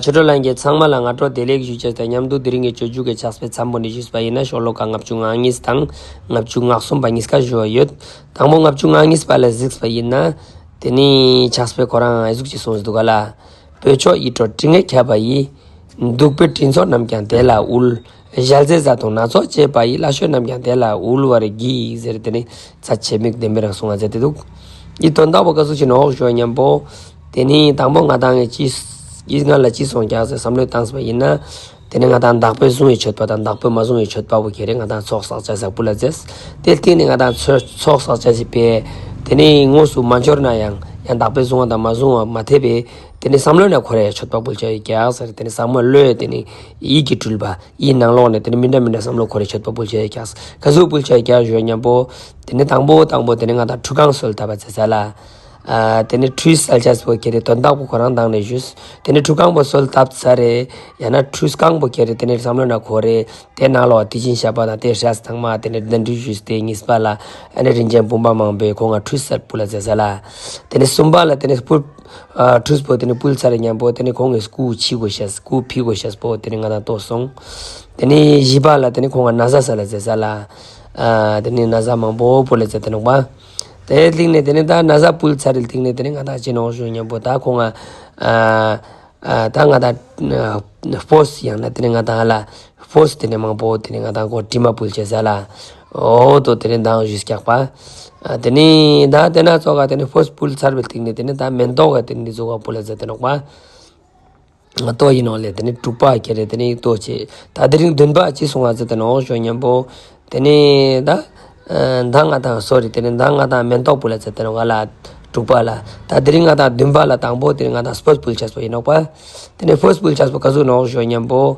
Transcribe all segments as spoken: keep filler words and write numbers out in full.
ཆོས་གྲོགས་ལྷན་རྒྱས་ཚང་མ་ལ་སྔ་དྲོ་བདེ་ལེགས་ཞུ་ཅེས་དང་མཉམ་དུ་དེ་རིང་གི་སྤྱོད་འཇུག་གི་ཕྱག་དཔེ་མཚམས་པོ་ནས་ཞུས་པ་ཡིན་ན་ཤོ་ལོ་ཀ་ལྔ་བཅུ་ང་གཉིས་དང་ལྔ་བཅུ་ང་གསུམ་པ་གཉིས་ཀ་ཞུ་བ་ཡོད། དང་པོ་ལྔ་བཅུ་ང་གཉིས་པ་ལ་གཟིགས་པ་ཡིན་ན། དེ་ནི་ཕྱག་དཔེ་ཁོ་རང་ཨེ་ཟུག་ཅིག་གསུངས་འདུག་ག་ལ། སྤོས་མཆོག་ཡིད་འཕྲོག་དྲི་ངད་ཁྱབ་པ་ཡིས། བདུག་སྤོས་སྤྲིན་ཚོགས་རྣམས་ཀྱང་དེ་ལ་དབུལ། ཞལ་ཟས་བཟའ་བཏུང་སྣ་ཚོགས་བཅས་པ་ཡིས། ལྷ་བཤོས་རྣམས་ཀྱང་དེ་ལ་དབུལ་བར་བགྱི། ཟེར་དེ་ནི་རྩ་ཆེ་མིག་ལྡན་པའི་རང་གསུང་ང་མཛད་དེ་འདུག་འདི་དོན་དག་པོ་ག་ཟུག་ཅིག་ནོག་ཞུ་བ་མཉམ་པོ། དེ་ནི་དང་པོ་ང་དང་གི་ཅི་ཡིད་ང་ལ་ཅི་སོང་ཀྱག་ཟེར་བསམ་བློ་བཏང་པ་ཡིན་ན། དེ་ནི་ང་དང་བདག་པོས་བཟུང་བའི་མཆོད་པ་དང་བདག་པོས་མ་བཟུང་བའི་མཆོད་པ་པོ་ཁྱེར་རེ་ང་དང་ཚོགས་བསགས་བྱ་ཟེར་ཕུལ་ལ་མཛད། དེ་སྟེང་ནས་ང་དང་ཚོགས་ཚོགས་བསགས་བྱ་ཞིག་པས། དེ་ནི་དངོས་སུ་མ་འབྱོར་ན་ཡང་ཡང་བདག་པོས་བཟུང་བ་དང་མ་བཟུང་བ་མ་ཐེབས་པས། དེ་ནི་བསམ་བློ་ནས་ཁོ་རེ་མཆོད་པ་ཕུལ་བྱ་ཡི་ཀྱག་ཟེར། དེ་ནི་བསམ་བློ་དེ་ནི་ཡིད་ཀྱིས་སྤྲུལ་པ་ཡིད་ནང་ལོགས་ནས་དེ་ནི་མི་འདྲ་མི་འདྲ་བསམ་བློ་ཁོ་རེ་མཆོད་པ་ཕུལ་བྱ་ཡི་ཀྱག་ག་ཟུག་ཕུལ་བྱ་ཡི་ཀྱག་ཞུ་བ་མཉམ་པོ། དེ་ནི་དང་པོ་དང་པོ་དེ་ནི་ང་དང་ཁྲུས་ཁང་གསོལ་བཏབ་པ་ཟེར་ས་ལ། ཨ་དེ་ནི་ཁྲུས་གསོལ་བྱ་སྤོ་ཁྱེར་རེ་དོན་དག་པོ་ཁོ་རང་དང་ནས་ཞུས། དེ་ནི་ཁྲུས་ཁང་པོ་གསོལ་བཏབ་ཚར་རེ། ཡང་ན་ཁྲུས་ཁང་པོ་ཁྱེར་རེ་དེ་ནི་བསམ་བློ་ན་ཁོ་རེ། དེ་ནང་ལོགས་དེ་བཞིན་གཤེགས་པ་དང་དེ་སྲས་ཚང་མ་དེ་ནི་གདན་འདྲེན་ཞུས་ཏེ་གཉིས་པ་ལ་ཨ་ནི་རིན་ཆེན་བུམ་པ་མང་པོས་ཁོང་ང་ཁྲུས་གསོལ་ཕུལ་ལ་མཛད་ས་ལ། དེ་ནི་གསུམ་པ་ལ་དེ་ནི་ཕུལ། ཨ་ཁྲུས་པོ་དེ་ནི་ཕུལ་ཚར་རེ་མཉམ་པོ་དེ་ནི་ཁོང་གི་སྐུ་ཕྱི་དགོས་ཤེས་སྐུ་ཕྱི་དགོས་ཤེས་པོ་དེ་ནི་ང་དང་ལྟོས་སོང་། དེ་ནི་བཞི་པ་ལ་དེ་ནི་ཁོང་ང་ན་བཟའ་ས་ལ་མཛད་ས་ལ། ཨ་དེ་ནི་ན་བཟའ་མང་པོ་ཕུལ་ལ་མཛད་དེ་ནོག་པ། དེ་སྟེང་ནས་དེ་ནི་ད་ན་བཟའ་ཕུལ་ཚར་རེ་སྟེང་ནས་དེ་ནི་ང་དང་ཅི་ནོག་ཞུ་མཉམ་པོ་ད་ཁོང་ང་ཨ་ཨ་ད་ང་དང་ཨ་སྤོས་ཡང་ན་དེ་ནི་ང་དང་ལ་སྤོས་དེ་ནི་མང་པོ་དེ་ནི་ང་དང་གོ་དྲི་མ་ཕུལ་བྱ་ས་ལ། འོ་དོ་དེ་ནི་མདང་ཞུས་ཀྱག་པ། ཨ་དེ་ནི་ད་དེ་ན་ཙོགས་ག་དེ་ནི་སྤོས་ཕུལ་ཚར་བའི་སྟེང་ནས་དེ་ནི་ད་མེན་ཏོག་ག་དེ་ནི་ཟུག་ག་ཕུལ་ལ་མཛད་དེ་ནོག་པ། ལྟོ་ཡིན་ནོག་ལེ། དེ་ནི་དྲུག་པ་ཁྱེར་རེ་དེ་ནི་ལྟོ་ཆེ། ད་དེ་རིང་བདུན་པ་ཅི་གསུང་བ་ཟེར་ཏེ་ནོག་ཞུ་མཉམ་པོ། དེ་ནི་ད་ཨ་མདང་ང་དང་སོ་རི་དེ་ནི་མདང་ང་དང་མེན་ཏོག་ཕུལ་ལ་ཟེར་ཏེ་ནོག་ལ། དྲུག་པ་ལ། ད་དེ་རིང་ང་དང་བདུན་པ་ལ་དང་པོ་དེ་ནི་ང་དང་སྤོས་ཕུལ་ཆས་པོ་ཡིན་ནོག་པ། དེ་ནི་སྤོས་ཕུལ་ཆས་པོ་ག་ཟུག་ནོག་ཞུ་མཉམ་པོ།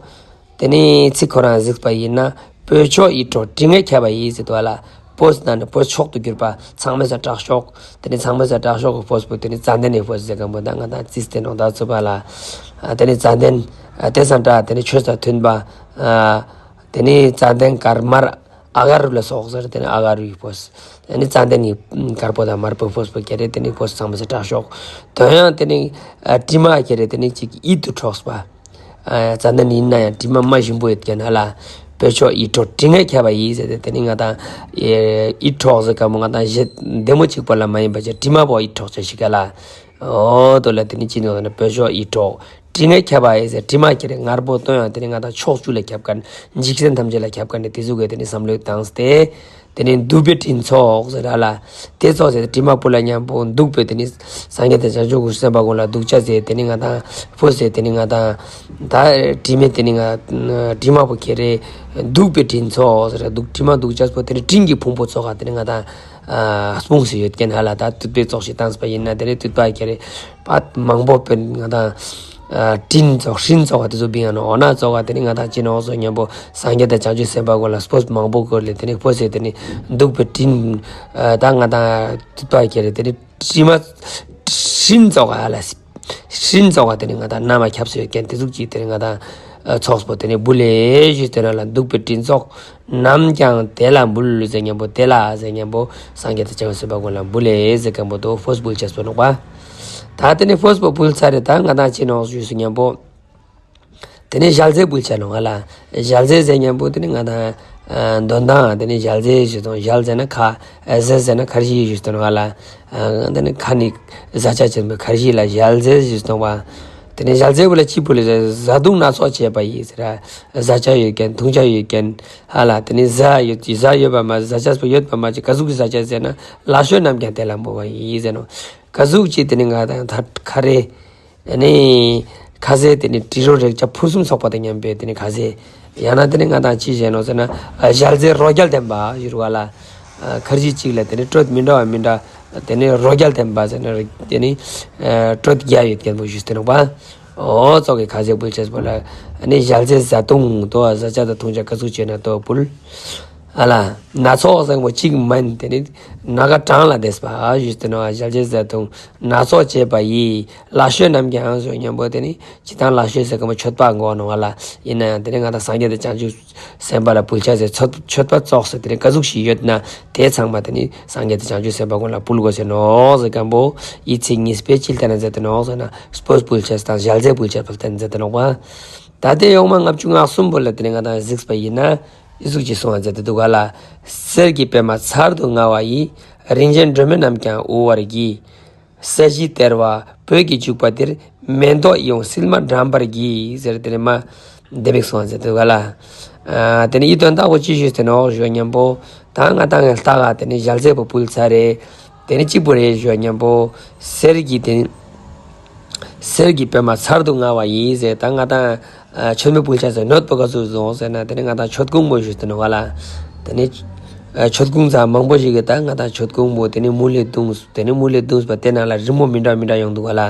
དེ་ནི་ཚིག་ཁོ་རང་གཟིགས་པ་ཡིན་ན། སྤོས་མཆོག་ཡིད་འཕྲོག་དྲི་ངད་ཁྱབ་པ་ཡིས་ཟེར་དུ་བ་ལ། སྤོས་ནང་ནས་སྤོས་མཆོག་ཏུ་གྱུར་པ་ཚང་མའི་སང་དྲག་ཤོས། དེ་ནི་ཚང་མའི་སང་དྲག་ཤོས་ཀྱི་སྤོས་པོ་དེ་ནི་ཙན་དན་ནི་སྤོས་ཟེར་མཁན་པོ་ད་ང་དང་རྩིས་ཏེ་ནོག་ད་ཚུད་པ་ལ། ཨ་དེ་ནི་ཙན་དན་ཨ་དེ་སང་དྲག་དེ་ནི་ཆོས་དང་མཐུན་པ། ཨ་དེ་ནི་ཙན་དན་དཀར་དམར་ཨ་ག་རུ་ལ་སོགས་ཟེར་དེ་ནི་ཨ་ག་རུའི་སྤོས། དེ་ནི་ཙན་དན་ནི་དཀར་པོ་དང་དམར་པོའི་སྤོས་པོ་ཁྱེར་རེ་དེ་ནི་སྤོས་ཚང་མའི་སང་དྲག་ཤོས། དོན་ཡང་དེ་ནི་ཨ་དྲི་མ་ཁྱེར་རེ་དེ་ནི་ཅིག་ཡིད་དུ་འཕྲོགས་པ། ཙན་དན་ཡིན་ན་ཡང་དྲི་མ་མ་ཞིམ་པོ་ཡོད་མཁན་ཧ་ལ། སྤོས་མཆོག་ཡིད་འཕྲོག་དྲི་ངད་ཁྱབ་པ་ཡིས་ཟེར་ཏེ་དེ་ནི་ང་དང་ཡིད་འཕྲོག་ཟེར་མཁན་པོ་ང་དང་ཞེ་བདེ་མོ་གཅིག་པོ་ལ་མ་ཡིན་པ་ཅིག་དྲི་མ་པོ་ཡིད་འཕྲོག་ཅེས་ཤིག་ག་ལ། འོ་དོ་ལ་དེ་ནི་ཅི་ནོག་ཟེར་ན་སྤོས་མཆོག་ཡིད་འཕྲོག་དྲི་ངད་ཁྱབ་པ་ཡིས་ཟེར་དྲི་མ་ཁྱེར་རེ་དམར་པོ་དོན་ཡང་དེ་ནི་ང་དང་ཕྱོགས་བཅུ་ལ་ཁྱབ་མཁན་འཇིག་རྟེན་ཐམས་ཅད་ལ་ཁྱབ་མཁན་ནི་དེ་ཟུག་གི་དེ་ནི་བསམ་བློ་བཏང་སྟེ། དེ་ནི་བདུག་པའི་སྤྲིན་ཚོགས་ཟེར་ར་ལ། དེ་ཚོགས་ཟེར་དྲི་མ་ཕུལ་ལ་མཉམ་པོ་བདུག་པའི་དེ་ནི་སངས་རྒྱས་དང་བྱང་ཆུབ་ཀྱི་སེམས་དཔའ་ཀུན་ལ་བདུག་བྱ་ཟེར་དེ་ནི་ང་དང་སྤོས་ཟེར་དེ་ནི་ང་དང་ད་དྲི་མེད་དེ་ནི་ང་དྲི་མ་པོ་ཁྱེར་རེ་བདུག་པའི་སྤྲིན་ཚོགས་ཟེར་བདུག་དྲི་མ་བདུག་བྱ་སྤོས་དེ་ནི་སྤྲིན་གྱི་ཕུང་པོ་ཚོགས་ཀ་དེ་ནི་ང་དང་ཨ་སྤུངས་སེ་ཡོད་མཁན་ཧ་ལ། ད་དུད་པའི་ཚོགས་ཤིག་བཏང་པ་ཡིན་ན་དེ་ནི་དུད་པ་ཁྱེར་རེ་པད་མང་པོ་པེ་ང་དང་ཨ་སྤྲིན་ཚོགས་སྤྲིན་ཚོགས་ཀ་དེ་ཚོ་བིང་ང་ནོག་འོ་ན་ཚོགས་ཀ་དེ་ནི་ང་དང་ཅི་ནོག་ཟེར་མཉམ་པོ་སངས་རྒྱས་དང་བྱང་ཆུབ་སེམས་དཔའ་ཀུན་ལ་སྤོས་མང་པོ་བཀོད་ལེ་དེ་ནི་སྤོས་ཟེར་དེ་ནི་བདུག་པའི་སྤྲིན་ཨ་ད་ང་དང་དུད་པ་ཁྱེར་རེ་དེ་ནི་དྲི་མ་སྤྲིན་ཚོགས་ཀ་ཧ་ལ། སྤྲིན་ཚོགས་ཀ་དེ་ནི་ང་དང་ནམ་མཁའ་ཁྱབ་སེ་ཡོད་མཁན་དེ་ཟུག་ཅིག་དེ་ནི་ང་དང་ཨ་ཚོགས་པོ་དེ་ནི་འབུལ་ལེ་ཞུས་ཏེ་ན་ལ་བདུག་པའི་སྤྲིན་ཚོགས་རྣམས་ཀྱང་དེ་ལ་འབུལ་ཟེར་མཉམ་པོ་དེ་ལ་ཟེར་མཉམ་པོ་སངས་རྒྱས་དང་བྱང་ཆུབ་སེམས་དཔའ་ཀུན་ལ་འབུལ་ལེ་ཟེར་མཁན་པོ་དོ་སྤོས་འབུལ་བྱས་སོ་ནོག་པ། ད་དེ་ནི་སྤོས་པོ་འབུལ་ཚར་རེ་ད་ང་དང་ཅི་ནོག་ཞུས་སོ་མཉམ་པོ། དེ་ནི་ཞལ་ཟས་འབུལ་བྱ་ནོག་ང་ལ། ཞལ་ཟས་ཟེར་མཉམ་པོ་དེ་ནི་ང་དང་ཨ་དོན་དང་དེ་ནི་ཞལ་ཟས་ཞུས་སོང་། ཞལ་ཟས་ན་ཁ་ཨ་ཟས་ཟས་ན་ཁར་ཇི་ཞུས་སོང་ང་ལ། ཨ་དེ་ནི་ཁ་ནི་བཟའ་བཅའ་ཅན་པོ་ཁར་ཇི་ལ་ཞལ་ཟས་ཞུས་སོང་བ། དེ་ནི་ཞལ་ཟས་བོ་ལ་ཅི་ཕུལ་ལེ་ཟེར་ན་བཟའ་བཏུང་སྣ་ཚོགས་བཅས་པ་ཡིས་ཟེར་ར། བཟའ་བཅའ་ཡོད་མཁན་འཐུང་བྱ་ཡོད་མཁན་ཧ་ལ། དེ་ནི་བཟའ་ཡོད་ཀྱི་བཟའ་ཡོད་པ་མ་བཟའ་བཅའ་སྤོ་ཡོད་པ་མ་ཅི་ག་ཟུག་གི་བཟའ་བཅའ་ཟེར་ན་ལྷ་བཤོས་རྣམས་ཀྱང་དེ་ལ་འབུལ་བ་ཡིས་ཟེར་ནོག་ག་ཟུག་ཅིག་དེ་ནི་ང་དང་ད་ཁ་རེ། ཨ་ནི་ཁ་ཟས་དེ་ནི་དྲི་རོ་རེག་བྱ་ཕུན་སུམ་ཚོགས་པ་དང་མཉམ་པའི་དེ་ནི་ཁ་ཟས། ཡང་ན་དེ་ནི་ང་དང་ཅི་བྱས་ནོག་ཟེར་ན་ཨ་ཞལ་ཟས་རོ་བརྒྱ་ལྡན་པ་ཞུ་རུ་བ་ལ། ཨ་ཁར་ཇི་གཅིག་ལ་དེ་ནི་དྲོད་མི་འདྲ་བ་མི་འདྲ་དེ་ནི་རོ་བརྒྱ་ལྡན་པ་ཟེར་ན་དེ་ནི་ཨ་དྲོད་བརྒྱ་ཡོད་མཁན་པོ་ཞུས་ཏེ་ནོག་པ། འོ་ཙོགས་ཀྱི་ཁ་ཟས་འབུལ་བྱས་པོ་ལ་ཨ་ནི་ཞལ་ཟས་བཟའ་བཏུང་དོ་བཟའ་བཅའ་དང་འཐུང་བྱ་ག་ཟུག་བྱས་ན་དོ་འབུལ། ཨ་ལ། སྣ་ཚོགས་ཟེར་མཁན་པོ་གཅིག་མན། དེ་ནི་སྣ་ཁ་གྲངས་ལས་འདས་པ་ཞུས་ཏེ་ནོག། ཞལ་ལྕེ་བཟའ་བཏུང་སྣ་ཚོགས་བྱས་པ་ཡིས། ལྷ་བཤོས་རྣམས་ཀྱང་ཞུ་མཁན་པོ་དེ་ནི་སྤྱིར་བཏང་ལྷ་བཤོས་ཟེར་མཁན་པོ་མཆོད་པ་གོ་ནོག་ལ། ཡིན་ན་ཡང་དེ་ནི་ང་དང་སངས་རྒྱས་དང་བྱང་ཆུབ་སེམས་དཔའ་ལ་ཕུལ་ཆ་ཟེར་མཆོད་མཆོད་པ་ཙོགས་ཟེར་དེ་ནི་ཀ་ཟུག་ཞིག་ཡོད་ན་དེ་ཚང་མ་དེ་ནི་སངས་རྒྱས་དང་བྱང་ཆུབ་སེམས་དཔའ་ཀུན་ལ་ཕུལ་དགོས་ཟེར་ནོག་ཟེར་མཁན་པོ་ཡི་ཚིག་གཉིས་པོའི་ཅི་ལ་བརྟེན་ན་མཛད་དེ་ནོག་ཟེར་ན་སྤོས་ཕུལ་ཆ་དང་ཞལ་ཟས་ཕུལ་ཆ་ལ་བརྟེན་མཛད་དེ་ནོག་པ། ད་དེ་ཡོག་མ་ལྔ་བཅུ་ང་གསུམ་པོ་ལ་དེ་ནི་ང་དང་གཟིགས་པ་ཡིན་ན། ཨི་ཟུག་ཅིག་གསུང་བ་མཛད་དེ་འདུག་ག་ལ། གསེར་གྱི་པདྨ་ཚར་དུ་དངར་བ་ཡིས། རིན་ཆེན་སྒྲོན་མེ་རྣམས་ཀྱང་དབུལ་བར་བགྱི། ས་གཞི་སྟེར་བ་སྤོས་ཀྱིས་བྱུགས་པ་དེར། མེ་ཏོག་ཡིད་འོང་སིལ་མ་དགྲམ་པར་བགྱི། ཟེར་དེ་ནི་མ་དེ་མིག་གསུང་བ་མཛད་དེ་འདུག་ག་ལ། ཨ་དེ་ནི་ཡི་དོན་དག་པོ་ཅི་ཞུས་ཏེ་ནོག་ཞུ་མཁན་པོ། ད་ང་དང་ངི་ལྟ་ག་དེ་ནི་ཞལ་ཟས་པོ་ཕུལ་ཚར་རེ། དེ་ནི་གཅིག་པོ་རེ་ཞུ་མཁན་པོ། གསེར་གྱི་དེ་ནི་གསེར་གྱི་པདྨ་ཚར་དུ་དངར་བ་ཡིས་ཟེར། ད་ང་དང་ཨ་མཆོད་མེ་ཕུལ་ཆ་ཟེར་སྣོད་པོ་ག་ཟུག་བཟུང་ཟེར་ན་དེ་ནི་ང་དང་མཆོད་ཀོང་པོ་ཞུས་ཏེ་ནོག་ག་ལ། དེ་ནི་ཨ་མཆོད་ཀོང་ཚང་མང་པོ་ཞིག་གི་ད་ང་དང་མཆོད་ཀོང་པོ་དེ་ནི་མུ་ལེ་བརྡུངས། དེ་ནི་མུ་ལེ་བརྡུངས་པ་དེ་ནང་ལ་རི་མོ་མི་འདྲ་མི་འདྲ་ཡོང་འདུག་ག་ལ།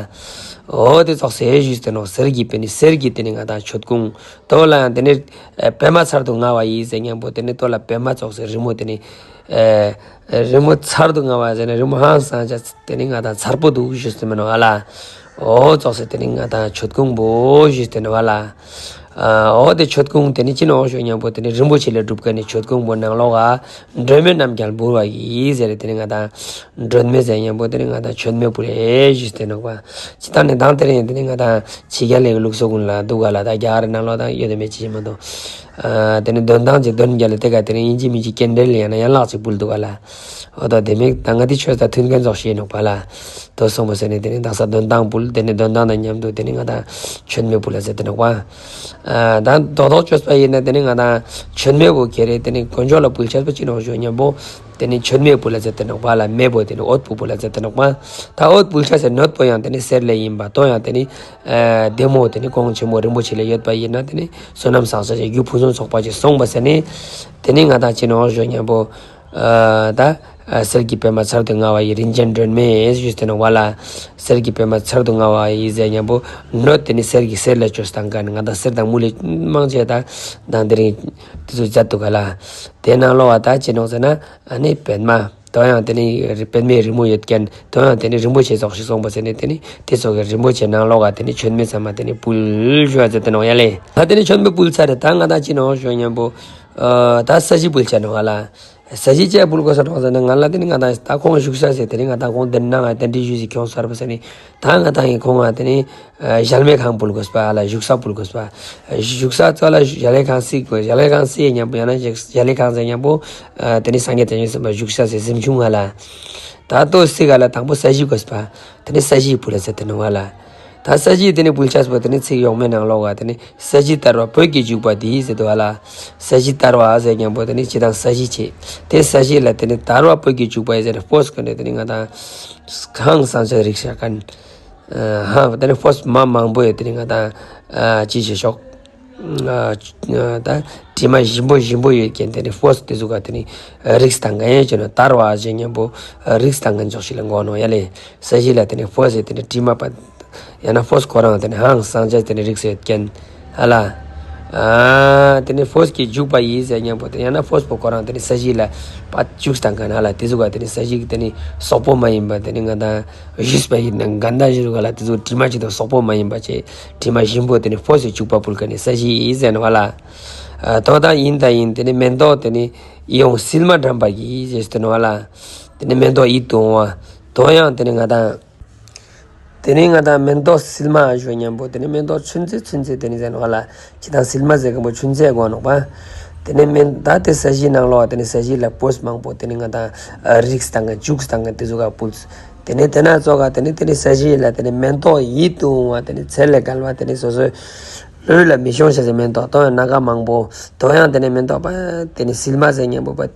འོ་དེ་ཙོགས་སེ་ཞུས་ཏེ་ནོག། གསེར་གྱི་པདྨའི་གསེར་གྱི་དེ་ནི་ང་དང་མཆོད་ཀོང་། དོ་ལ་ཡང་དེ་ནི་ཨ་པདྨ་ཚར་དུ་དངར་བ་ཡིས་ཟེར་མཁན་པོ་དེ་ནི་དོ་ལ་པདྨ་ཙོགས་སེ་རི་མོ་དེ་ནི་ཨ་རི་མོ་ཚར་དུ་དངར་བ་ཟེར་ན་རི་མོ་ཧང་སང་ཆ་དེ་ནི་ང་དང་ཚར་པོ་འདུག་ཞུས་ཏེ་མི་ནོག་ག་ལ། འོ་ཙོགས་སེ་དེ་ནི་ང་དང་མཆོད་ཀོང་པོ་ཞུས་ཏེ་ནོག་ག་ལ། ཨ་འོ་དེ་མཆོད་ཀོང་དེ་ནི་ཅི་ནོག་ཞུ་མཁན་པོ་དེ་ནི་རིན་པོ་ཆེ་ལས་གྲུབ་མཁན་ནི་མཆོད་ཀོང་པོ་ནང་ལོགས་ཀ་སྒྲོན་མེ་རྣམས་ཀྱང་དབུལ་བར་བགྱི་ཟེར། དེ་ནི་ང་དང་སྒྲོན་མེ་ཟེར་མཁན་པོ་དེ་ནི་ང་དང་མཆོད་མེ་ཕུལ་ལེ་ཞུས་ཏེ་ནོག་པ། ཅི་ལྟར་ནི་དང་དེ་རིང་དེ་ནི་ང་དང་ཕྱི་རྒྱལ་ལི་ལུགས་སྲོལ་ཀུན་ལ་འདུག་ག་ལ། ད་རྒྱ་གར་ནང་ལོགས་དང་ཡོད་དེ་མེད་ཅི་ཞིག་མ་གཏོགས། ཨ་དེ་ནི་འདོན་སྟངས་ཅིག་འདོན་རྒྱུ་ལ་དེ་ག་དེ་ནི་ཨིན་ཇི་མིན་ཇི་སྐྱེལ་འདྲེན་ལ་ཡང་ན་ཡན་ལག་ཅིག་ཕུལ་འདུག་ག་ལ། འོ་ད་དེ་མིག་ད་ང་དེ་ཆོས་དང་མཐུན་མཁན་ཙོགས་ཤིག་ནོག་པ་ལ། དོ་སོང་པ་ཟེར་ནི་དེ་ནི་དག་ས་འདོན་སྟངས་ཕུལ། དེ་ནི་འདོན་སྟངས་དང་མཉམ་དུ་དེ་ནི་ང་དང་མཆོད་མེ་ཕུལ་ལ་ཟེར་ཏེ་ནོག་པ། ཨ་ད་རྡོག་རྡོག་བཅོས་པ་ཡིན་ན་དེ་ནི་ང་དང་མཆོད་མེ་བོ་ཁྱེར་རེ་དེ་ནི་དཀོན་མཆོག་ལ་ཕུལ་ཆ་པོ་ཅི་ནོག་ཞུ་མཁན་པོ། དེ་ནི་མཆོད་མེ་ཕུལ་ལ་ཟེར་ཏེ་ནོག་པ་ལ། མེ་བོ་དེ་ནི་འོད་པོ་ཕུལ་ལ་ཟེར་ཏེ་ནོག་པ། ད་འོད་ཕུལ་ཆ་ཟེར་སྣོད་པོ་ཡང་དེ་ནི་གསེར་ལས་ཡིན་པ། དོ་ཡང་དེ་ནི་ཨ་ལྡེ་མོ་དེ་ནི་གོང་ཆེན་མོ་རིན་པོ་ཆེ་ལས་ཡོད་པ་ཡིན་ན་དེ་ནི་བསོད་ནམས་བསགས་ཆ་ཅིག་རྒྱུ་ཕུན་སུམ་ཚོགས་པ་ཅིག་སོང་པ་ཟེར་ནི། དེ་ནི་ང་དང་ཅི་ནོག་ཞུ་མཁན་པོ། ཨ་ད་ཨ་གསེར་གྱི་པདྨ་ཚར་དུ་དངར་བ་ཡི་རིན་ཆེན་སྒྲོན་མེ་ཞུས་ཏེ་ནོག་པ་ལ། གསེར་གྱི་པདྨ་ཚར་དུ་དངར་བ་ཡི་ཟེར་མཁན་པོ་སྣོད་དེ་ནི་གསེར་གྱི་གསེར་ལས་བཅོས་བཏང་མཁན། ང་དང་གསེར་དང་མུ་ལེ་མང་ཆེ་ད་དང་དེ་རིང་དེ་ཚོ་མཛད་འདུག་ག་ལ། དེ་ནང་ལོགས་ཀ་ད་ཅི་ནོག་ཟེར་ན་ཨ་ནི་པདྨ། དོ་ཡང་དེ་ནི་པདྨའི་རི་མོ་ཡོད་མཁན། དོ་ཡང་དེ་ནི་རིན་པོ་ཆེ་ཙོགས་ཤིག་སོང་པ་ཟེར་ནི་དེ་ནི་དེ་ཙོགས་ཀྱི་རིན་པོ་ཆེ་ནང་ལོགས་ཀ་དེ་ནི་མཆོད་མེ་ཚང་མ་དེ་ནི་ཕུལ་ཞུ་བ་མཛད་དེ་ནོག་ཡ་ལེ། ད་དེ་ནི་མཆོད་མེ་ཕུལ་ཚར་རེ་ད་ང་དང་ཅི་ནོག་ཞུ་མཁན་པོ། ཨ་ད་ས་གཞི་ཕུལ་ཆ་ནོག་ག་ལ། ས་གཞི་ཅི་ཕུལ་དགོས་ས་ནོག་ཟེར་ན་ང་ལ་དེ་ནི་ང་དང་ད་ཁོང་བཞུགས་ས་ཟེར་དེ་ནི་ང་དང་ཁོང་དེ་ནང་ང་གདན་འདྲེན་ཞུས་ཟེར་ཁྱོང་ཚར་པ་ཟེར་ནི། ད་ང་དང་ཡིན་ཁོང་ང་དེ་ནི་ཨ་གཞལ་མེད་ཁང་ཕུལ་དགོས་པ་ལ། བཞུགས་ས་ཕུལ་དགོས་པ། བཞུགས་ས་ཙོགས་ལ་གཞལ་ཡས་ཁང་སྲིད་དགོས། གཞལ་ཡས་ཁང་སྲིད་མཁན་པོ་ཡང་ན་གཞལ་ཡས་ཁང་ཟེར་མཁན་པོ་ཨ་དེ་ནི་སངས་རྒྱས་བྱང་ཆུབ་སེམས་དཔའ་བཞུགས་ས་ཟེར་གཟིམ་ཆུང་ང་ལ། ད་དོ་སྲིད་ག་ལ་དང་པོ་ས་གཞི་དགོས་པ། དེ་ནི་ས་གཞི་ཕུལ་ལ་ཟེར་ཏེ་ནོག་ག་ལ། ད་ས་གཞི་དེ་ནི་ཕུལ་ཆ་པོ་དེ་ནི་ཚིག་ཡོག་མའི་ནང་ལོགས་ཀ་དེ་ནི་ས་གཞི་དར་བ་སྤོས་ཀྱིས་བྱུགས་པ་དེ་ཟེར་འདུག་ག་ལ། ས་གཞི་དར་བ་ཟེར་མཁན་པོ་དེ་ནི་སྤྱིར་བཏང་ས་གཞི་ཆེ། དེ་ས་གཞི་ལ་དེ་ནི་དར་བ་སྤོས་ཀྱིས་བྱུགས་པ་ཡི་ཟེར་ནི་སྤོས་ཀྱི་དེ་ནི་ང་དང་ཧང་སང་ཆ་རིགས་ཤ་མཁན། ཧང་དེ་ནི་སྤོས་མ་མང་པོ་ཡོད་དེ་ནི་ང་དང་ཅི་བྱེད་ཤོག་ཨ་ཨ་ད་དྲི་མ་ཞིམ་པོ་ཞིམ་པོ་ཡོད་མཁན་དེ་ནི་སྤོས་དེ་ཟུག་ག་དེ་ནི་རིགས་དང་ངན་ཡོད་ཅེ་ན་དར་བ་ཟེར་མཁན་པོ་རིགས་དང་ངན་ཕྱོགས་ཤིག་ལ་གོ་ནོག་ཡ་ལེ། ས་གཞི་ལ་དེ་ནི་སྤོས་ཟེར་དེ་ནི་དྲི་མ་པ་ཡང་ན་སྤོས་ཁོ་རང་དེ་ནི་ཧང་སང་ཆ་དེ་ནི་རིགས་ཡོད་མཁན་ཧ་ལ། ཨ་དེ་ནི་སྤོས་ཀྱིས་བྱུགས་པ་ཡིས་ཟེར་མཁན་པོ་དེ་ཡང་ན་སྤོས་པོ་ཁོ་རང་དེ་ནི་ས་གཞི་ལ་པ་བྱུགས་བཏང་མཁན་ཧ་ལ། དེ་ཟུག་ག་དེ་ནི་ས་གཞི་དེ་ནི་སོག་པོ་མ་ཡིན་པ་དེ་ནི་ང་དང་ཞུས་པ་ཡིན་ན་གན་ད་ཞུ་ག་ལ། དེ་ཟུག་དྲི་མ་ཅིག་དང་སོག་པོ་མ་ཡིན་པ་ཅེ། དྲི་མ་ཞིམ་པོ་དེ་ནི་སྤོས་སུ་བྱུགས་པ་ཕུལ་མཁན་ནི་ས་གཞི་ཡིས་ཟེར་ནོག་ག་ལ། ཨ་དོ་ད་ཡིན་ད་ཡིན་དེ་ནི་མེ་ཏོག་དེ་ནི་ཡིད་འོང་སིལ་མ་དགྲམ་པར་བགྱི་ཟེར་ཏེ་ནོག་ག་ལ། དེ་ནི་མེ་ཏོག་ཡིད་དུ་འོང་བ། དོ་ཡང་དེ་ནི་ང་དང་དེ་ནི་ང་དང་མེ་ཏོག་སིལ་མ་ཞུ་མཁན་པོ་དེ་ནི་མེ་ཏོག་ཚུན་ཚོད་ཚུན་ཚོད་དེ་ནི་ཟེར་ནོག་ག་ལ། ཅི་དང་སིལ་མ་ཟེར་མཁན་པོ་ཚུན་ཚོད་གོ་ནོག་པ། དེ་ནི་མེ་ད་དེ་ས་གཞི་ནང་ལོགས་དེ་ནི་ས་གཞི་ལ་སྤོས་མང་པོ་དེ་ནི་ང་དང་རིགས་བཏང་མཁན་བྱུགས་བཏང་མཁན་དེ་ཟུག་ག་ཕུལ། དེ་ནས་དེ་ན་ཙོགས་ག་དེ་ནས་དེ་ནས་ས་གཞི་ལ་དེ་ནས་མེ་ཏོག་ཡིད་དུ་འོང་བ་དེ་ནས་ཚལ་ལས་བརྒལ་བ་དེ་ནས་སོ་སོའི་ལུས་ལ་མི་ཤོང་ཤ་ཟེར་མེ་ཏོག་དོ་ཡང་སྣ་ཁ་མང་པོ་དོ་ཡང་དེ་ནས་མེ་ཏོག་པ་དེ་ནས་སིལ་མ་ཟེར་མཁན་པོ་པ་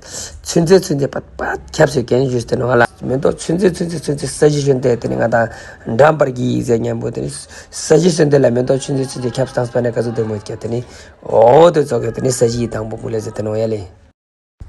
ཚུན་ཚོད་ཚུན་ཚོད་པ་པ་ཁྱབ་སེ་གན་ཞུས་ཏེ་ནོག་ག་ལ། མེ་ཏོག་ཚུན་ཚོད་ཚུན་ཚོད་ཚུན་ཚོད་ས་གཞི་ཤོན་ཏེ་དེ་ནས་ང་དང་འགྲམ་པར་གྱིས་ཟེར་མཁན་པོ་དེ་ནས་ས་གཞི་ཤོན་ཏེ་ལ་མེ་ཏོག་ཚུན་ཚོད་ཚུན་ཚོད་ཁྱབ་སྟངས་པ་ནས་ག་ཟུག་དེ་མོ་ཁྱབ་དེ་ནས་འོ་དེ་ཙོགས་ག་དེ་ནས་ས་གཞི་དང་པོ་ཕུལ་ལ་ཟེར་ཏེ་ནོག་ཡ་ལེ།